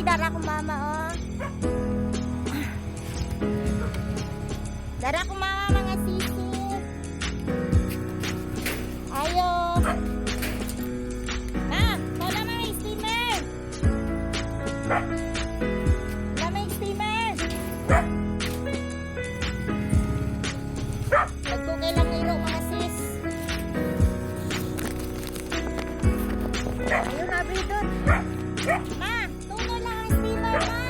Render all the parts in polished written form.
Dara akong mama, oh. Dara akong mama, mga sisi. Ayo. Ma, wala mga steamer. Wala may steamer. Nagkukay lang iro, mga sis. Ayun, abri doon. Ma, tuno lang ang steamer, ma.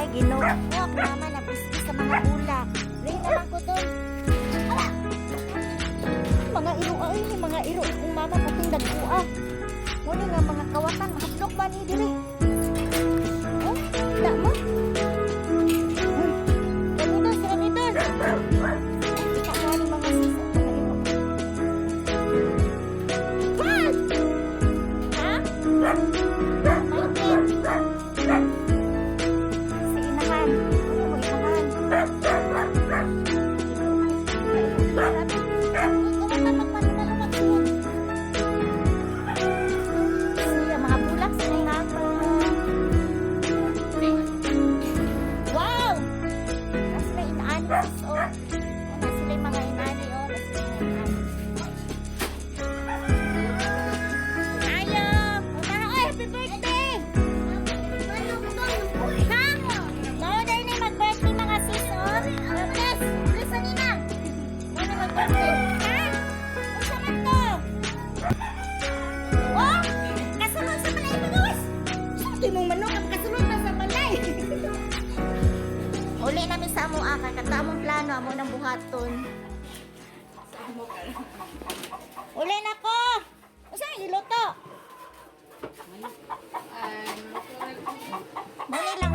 Ay, ginoo ko. Ako mama, nabisbis sa mga bulak. Rin naman ko doon. Ala! Mga iro, ay, mga iro. Kung mama, puting nagkuha. Muna nga mga kawatan, mahadlok ba ni diri? Oh, kita mo? Ganito, sila nito. Kita mo ni mga sis, ang mga iro. What? Ha? May Si inahan. Ano mo inahan? Siya, mga bulak sa mama. Wow! Nasa may inaani, sis, oh. Nasa sila yung mga inaani, oh. Nasa sila yung mga inaani. Ayo! Punta na, oy, happy birthday! Ha? Mao dahil na mag-birthday, mga sis, oh. Bless! Bless, anina! Mao na mag-birthday. Ha? Unsa man to? Oh! Kasulod sa balay, mga was! Sulti mong manok, ang kasulod na sa balay! Uli namin sa amo aka, kata among plano, amo ng buhaton. Uli na ko! Unsa ang giluto? Muna lang.